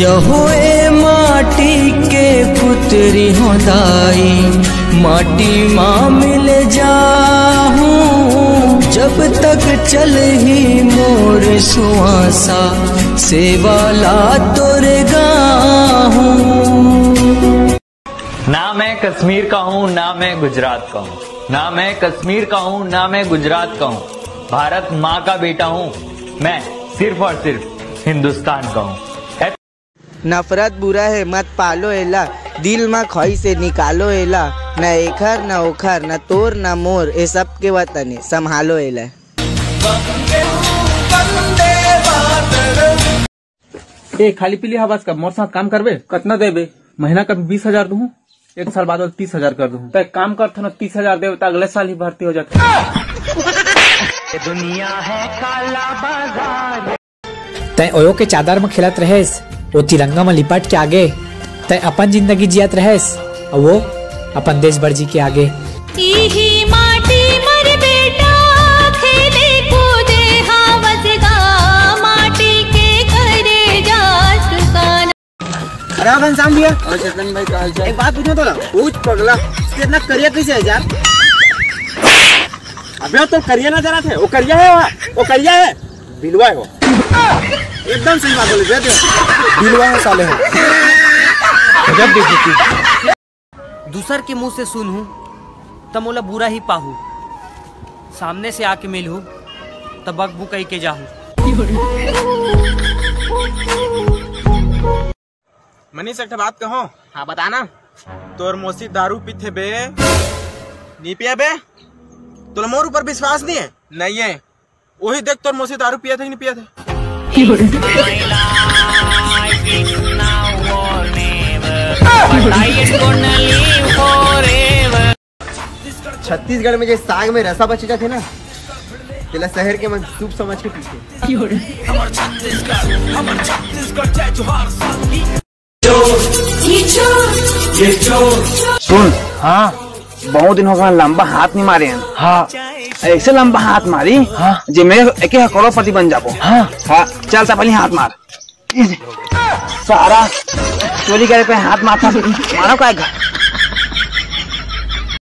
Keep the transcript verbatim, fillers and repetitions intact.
यहोए माटी के पुतरी हो दाई, माटी मा मिल जाहूं। जब तक चलही मोर सुआसा, सेवा ला तोर गाहूं। ना मैं कश्मीर का हूँ, ना मैं गुजरात का हूँ, ना मैं कश्मीर का हूँ, ना मैं गुजरात का हूँ। भारत माँ का बेटा हूँ मैं, सिर्फ और सिर्फ हिंदुस्तान का हूँ। नफरत बुरा हे, मत पालो एला, दिल म खोई से निकालो एला। न एखर, न ओखर, न तोर, न मोर, ए सबके वतन ए, संभालो एला। ए, खाली पीली हवस का, मोर साथ काम करबे? कतना देबे? महीना का बीस हजार दूँ, एक साल बाद तीस हजार कर दूँ। त एक काम करथन, तीस हजार देबे त अगले साल ही भर्ती हो जाथे। तैं ओयो के चादर म खेलत रहेस, ओ तिरंगा म लिपट के आगे। तैं अपन जिंदगी जियत रहेस, अउ वो अपन देश बर जी के आगे। इही माटी मर बेटा, खेले कूदे हावस गा, माटी के करे जा सुकाना। अरे घनश्याम भैया। हाँ चेतन भाई, का हाल चाल? एक बात पूछो तो ना। पूछ पगला, तू इतना करिया कैसे है यार? अबे तो करिया ना जरा थे, वो करिया है, वहाँ वो करिया है, बिलवा है वो। एकदम सही बात बोले, दे दे। बिलवा है साले हो। गजब बेइज्जती। दूसर के मुंह से सुनहूं, त मोला बुरा ही पाहू। सामने से आके मिलहू, त बकबू कह के जाहू। मनीष, एक ठे बात कहो। हाँ, बताना। तोर मौसी दारू पीथे बे? नी पिया बे? तोला मोर ऊपर विश्वास नहीं है? नहीं है। वही देख, तोर मौसी दारू पिया थे कि नहीं पिया थे? छत्तीसगढ़ में जे साग में रसा बचे जाथे ना, तेला शहर के मन सूप समझ के पीथे। सुन, हाँ, बहुत दिन हो गया लंबा हाथ नहीं मारे हैं। हाँ, ऐसे लंबा हाथ मारी, हाँ, जे मैं एके करोड़पति बन जाबो। हाँ, हाँ, चल त पहले हाथ मार। सारा चोरी करे पे हाथ मारता, मारो काय घर।